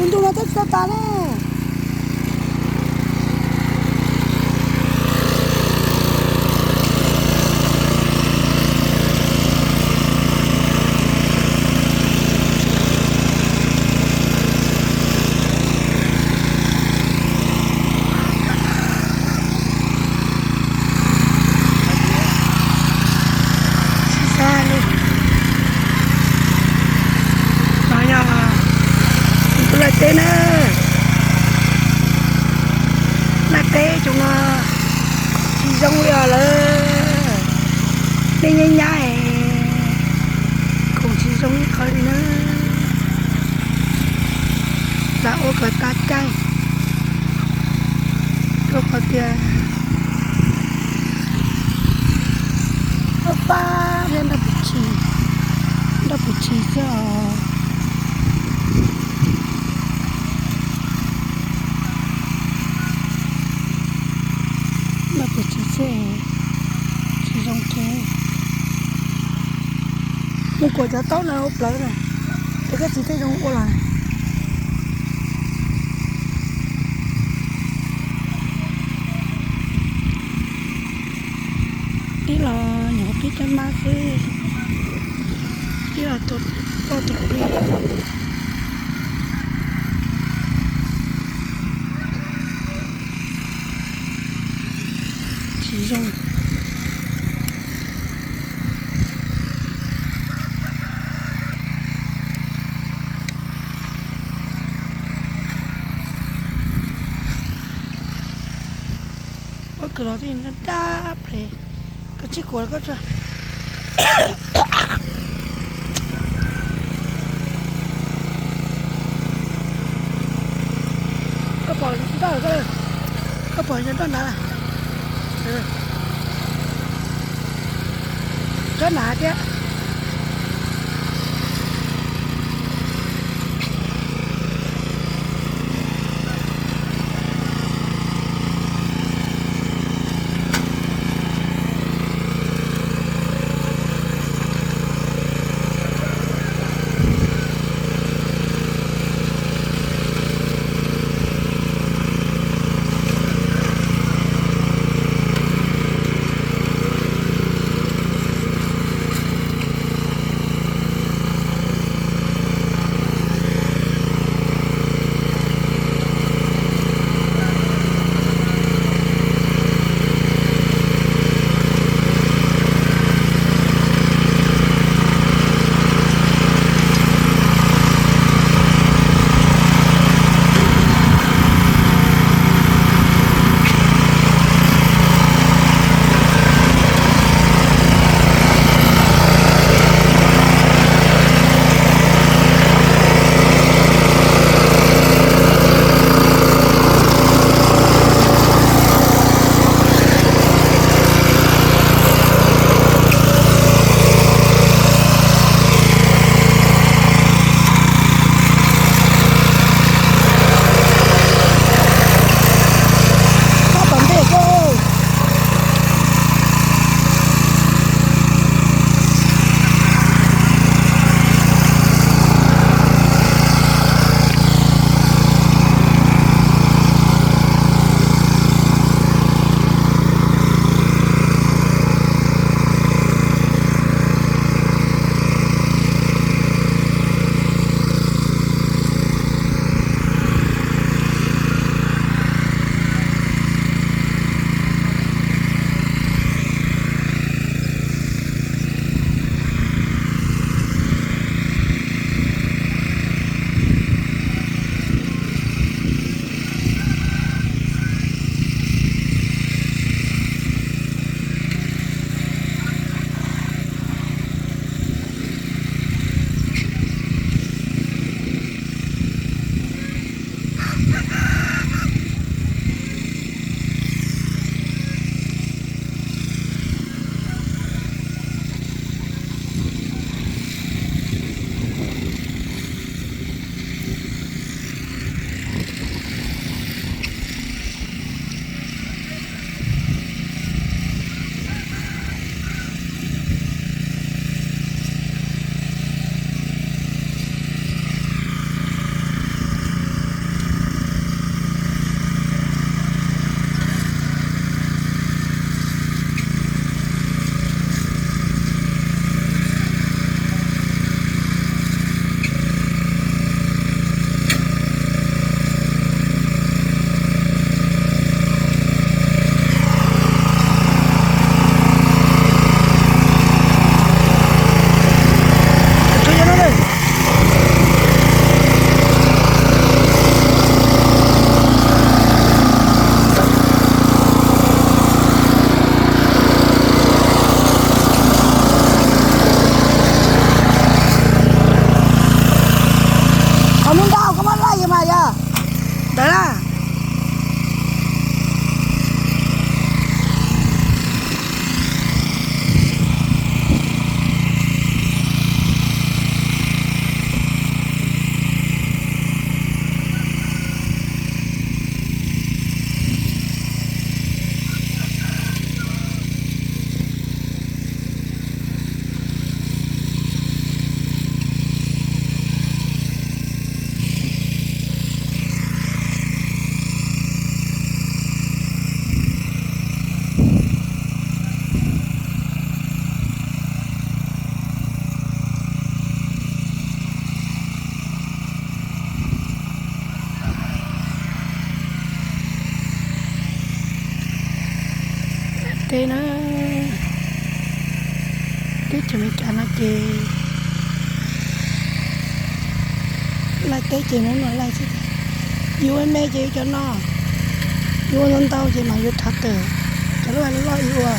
Ntu no twb tsis tau tas ne. Tsis xav li. No yog tus laj teb na. Laj teb tsoom no tsis zoo li os lawm. Nej nyab nyab es koom tsis zoo ib qho li na. Lam ua kom tas caij rau qhov tias pab pab thiab nrog pum tshis, nrog pum tshis xwb os. Nrog pum tshis xwb, tsis zoo kiag. Mus kuam cov taub no ua plawv na, es koj txiv thiaj zoo ua los. Tib los nyuam qhuav pib caj mab xwb, tib los tua poj tua plig. Tsis zoo. Ua kwv los tij dab ples, koj tsis kuv koj tsa. Koj pom nroj, koj pom nroj nrad, nroj nrad thiab. Lub ntau koj muab laij yog mas yog ntawd na. Teb na, teb chaws Amelikas no ces laij teb ces muab no laij xwb. Yus ua me ces yus cov no, yus ua ntau ntau ces mas yus rhav tawm, cov loj loj yus ua.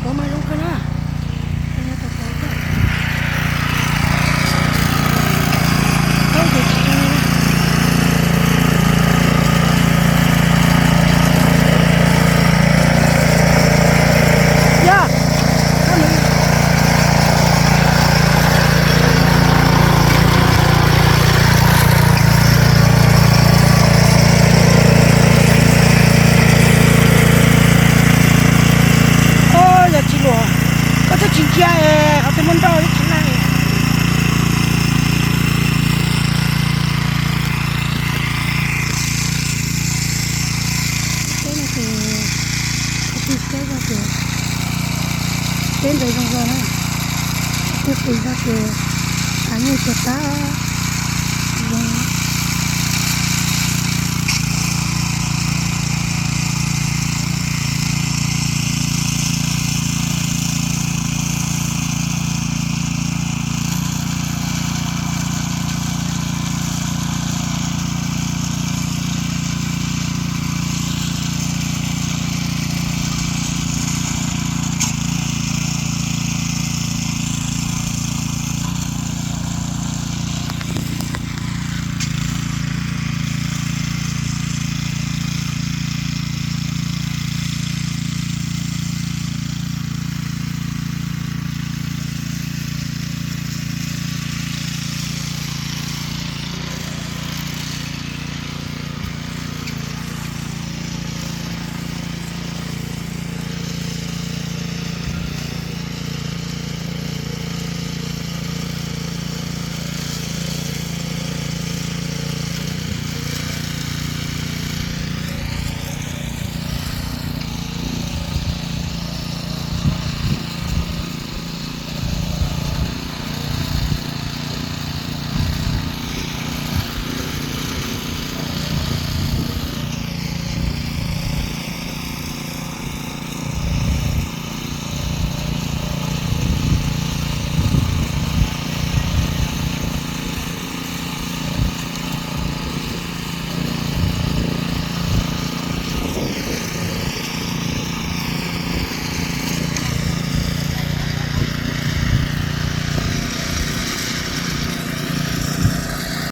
Pov mas zoo kawg na. Tau ces tsis tau li na. Yog. Yog tsis luam, koj twb tsis ntsia es qhov twg muaj nroj twb tsis laij. Teb no ces, qhov twg teb zog ces, teb ntawd zoo zog na, qhov twg qis zog ces, av nyuj ces tab zoo.